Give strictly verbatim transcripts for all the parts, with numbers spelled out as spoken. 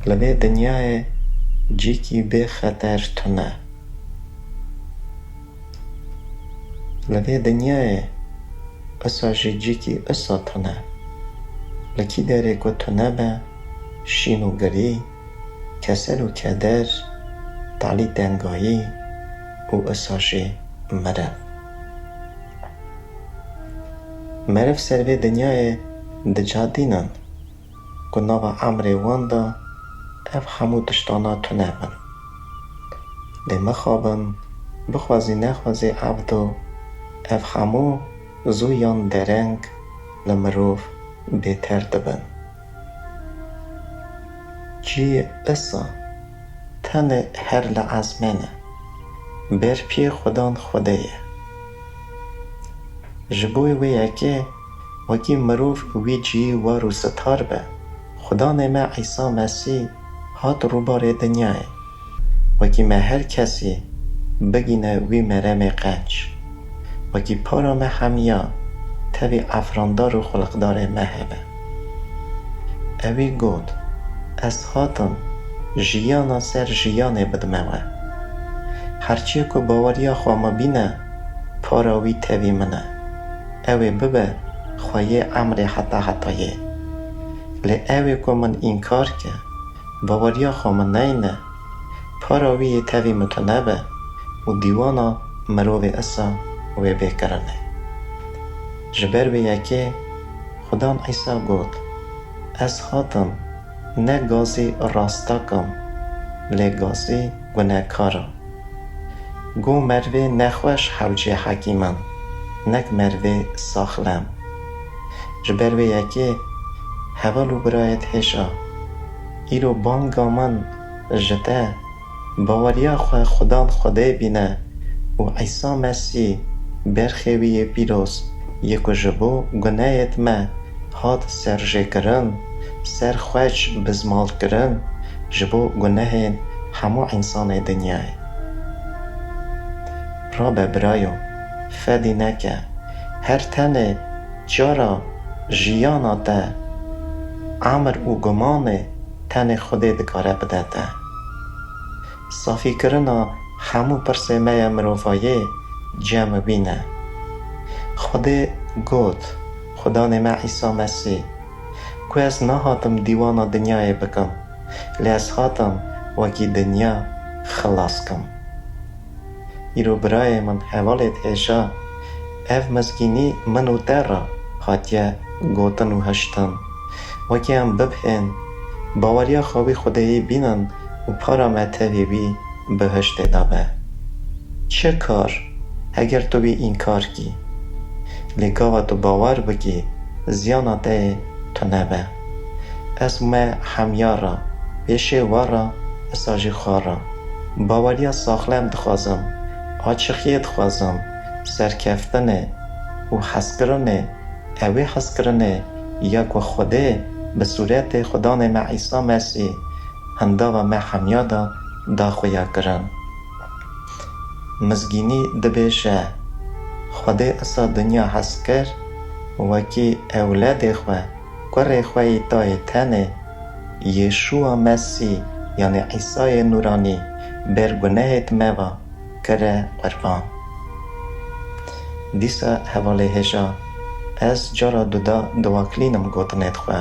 Li vê dinyayê cîkî bê xeter tune. Li vê dinyayê isa jî cîkî isa tune. Li kî derê ku tune be, şîn û girî, kesel û keder, talî tengayî û isa jî meriv. Meriv ser vê dinyayê dicadînin ku nava emrê wan de ev hemû tiştana tune bin. Lê mixabin, bixwazî nexwazî evdo, ev hemû zû yan dereng li mirov bêter dibin. Cî isa tenê her li ezmên e. Berpiyê Xudan Xwedê ye. Ji bo wê yekê wekî mirov wî cihî war û sitar be, Xudanê me Îsa Mesîh hat rûbarê dinyayê. Wekî me her kesî bigîne wî meremê qenc. Wekî para me hemiya tevî efrandar û xuliqdarê me hebe. Ewî got, Ez hatim jiyana ser jiyanê bidime we. Herçiyê ku baweriya xwe min bîne, para wî tevî min e. Ew ê bibe xweyê emrê heta hetayê. Lê ew ê ku min înkar ke, baweriya xwe min neyne, para wî yê tevî min tune be û dîwana mirovê isa wê bê kirine. Ji ber wê yekê Xudan Îsa got, Ez hatim ne gazî rasta kim, lê gazî gunekara. Go merivê nexweş hewcê hekîman, nek merivê saxlem. Ji ber vê yekê heval û birayêt hêja, îro banga min ji te, baweriya xwe Xudan Xwedê bîne û Îsa Mesîh berxê wî yê pîroz yê ku ji bo gunehêt me hat serjêkirin, serxweç bizmalkirin ji bo gunehên hemû însanê dinyayê. Rabe birayo, fedî neke, her tenê cara jiyana te, emir û gumanê tenê Xwedê dikare bide te. Safîkirina hemû pirsê me ya mirovayê cem wî ne. Xwedê got, Xudanê me Îsa Mesîh, ku ez nahatim dîwana dinyayê bikim, lê ez hatim wekî dinya xilas kim. Îro birayê min, hevalêt hêja, ev mizgînî min û te re hatiye gotin û hiştin. Wekî em bibhên, baweriya xwe wî Xwedêyî bînin û para me tevî wî bihiştê de be. Çi kar, heger tu wî înkar kî? Lê gava tu bawer bikî, ziyana te yê tune be. Ez me hemya re, pêşê we re, esa jî xwe re, baweriya saxlem dixwazim, açixiyê dixwazim, serkeftinê û hezkirinê, ewê hezkirinê ya ku Xwedê bi sûretê Xudanê me Îsa Mesîh hindava me hemiya de daxuya kirin. Mizgînî dibêje, Xwedê esa dinya hez kir, wekî ewledê xwe, kurê xwe yê tayê tenê, Yêşûa Mesîh, yanî Îsayê Nûranî, ber gunehêt me va, kire qurban. Dîsa hevalê hêja, ez cara duda diwaklînim gotinêt xwe.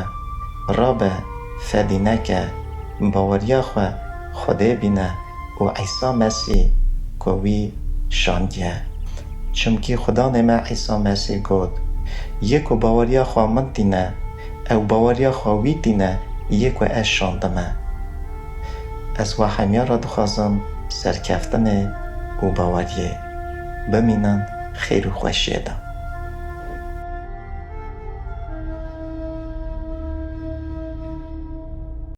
Rabe, fedî neke, baweriya xwe Xwedê bîne û Îsa Mesîh ku wî şandiye. Çimkî Xudanê me Îsa Mesîh got, Yê ku baweriya xwe min tîne, ew baweriya xwe wî tîne, yê ku ez şandime. Ez we hemiya re dixwazim serkeftinê û baweriyê. Bimînin xêr û xweşiyê de.